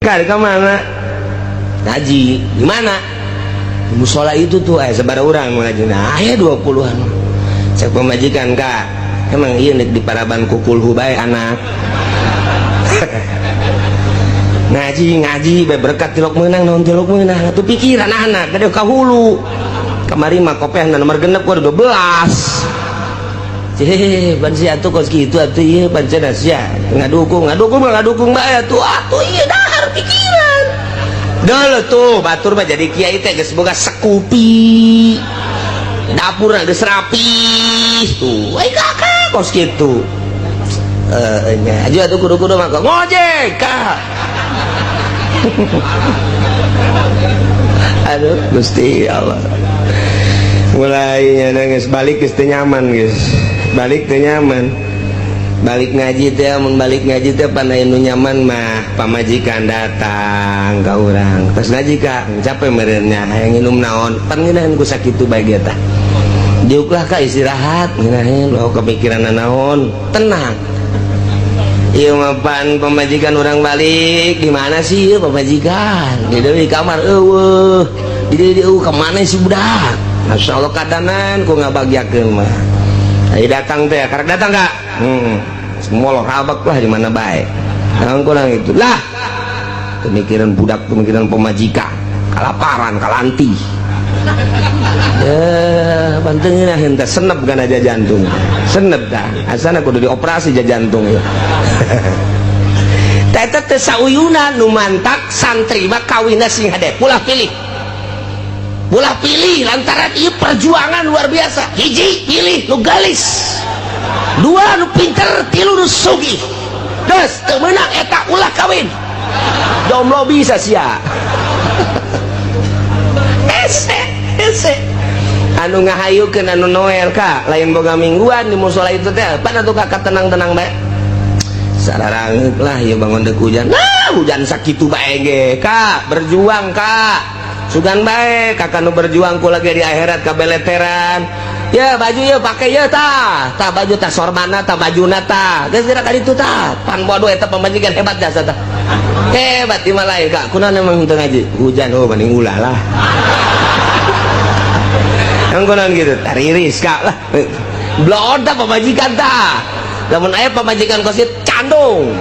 Kak, ke mana? Ngaji. Di mana? Di musola itu tuh, sabaraha orang ngaji. Nah, aya 20-an. Cek pamajikan, Kak. Emang iya nek di paraban ku kulhu bae anak. Ngaji ngaji bae berkat tilok meunang, naon tilok meunang atuh pikiran anak gede ka hulu. Kamari mah kopehna nomor 6 ku 12. Cih, ban sia atuh kos kitu atuh ieu ban cenah sia ngadukung, ngadukung mah ngadukung bae atuh atuh ieu dahar pikiran. Dulu tuh batur mah jadi kiai teh geus boga sekupi. Dapurna geus rapi tuh. Ai kakak kos kitu. Eh nya aja atuh kudu-kudu mah ngojek kak. Aduh Gusti Allah. Mulai nangis balik geus teu nyaman geus. Balik teu nyaman. Balik ngaji teh mun balik ngaji teh pandai nu nyaman mah pamajikan datang ka urang. Terus ngaji ka capek meureunnya hayang nginum naon pan ngeunaheun ku sakitu bae ge tah. Diuklah ka istirahat ngeunaheun loh kepikiran naon tenang. Ieu mah pan pamajikan urang balik di mana sih ieu pamajikan? Di deui kamar eueuh. Di deui eueuh ka mana si budak? Masya Allah kadanan ku ngabagiakeun mah. Ayo datang teh, karek datang kak? Semua lo rabak lah di mana baik. Nah, kurang itu lah. Pemikiran budak, pemikiran pemajikan, kalaparan, kalanti. Ya, bantengin lah henteu senep kan aja jantung. Senep dah. Asana kudu dioperasi aja jantung ya. Teta teh sauyunan nu mantak santri mah kawinna sing hade. Ulah pilih. Ulah pilih lantaran ieu perjuangan luar biasa. Hiji pilih nu galis, dua nu pinter, tilu nu sugih. Geus teu meunang eta ulah kawin. Jomblo bisa sia. Ese ese. Anu ngahayukeun anu Noel ka lain boga mingguan di musola itu teh. Pan atuh kakak tenang-tenang bae. Sararangeuk lah ieu bangun deuk hujan. Nah, hujan sakitu bae ge. Kak, berjuang kak. Sugan bae kakak nu berjuang ku lagi di akhirat kabeleteran. Ya baju ya pakai ya tah. Tah baju tah sorbana tah bajuna tah. Geus geura ka ditu tah. Pan bodoh eta pamajikan hebat jasa tah. Hebat di malai kak. Kunaon emang henteu ngaji? Hujan oh mending ulah lah. Yang kunaon gitu? Tariris kak lah. Blood tah pamajikan tah. Lamun aya pamajikan kosit candung.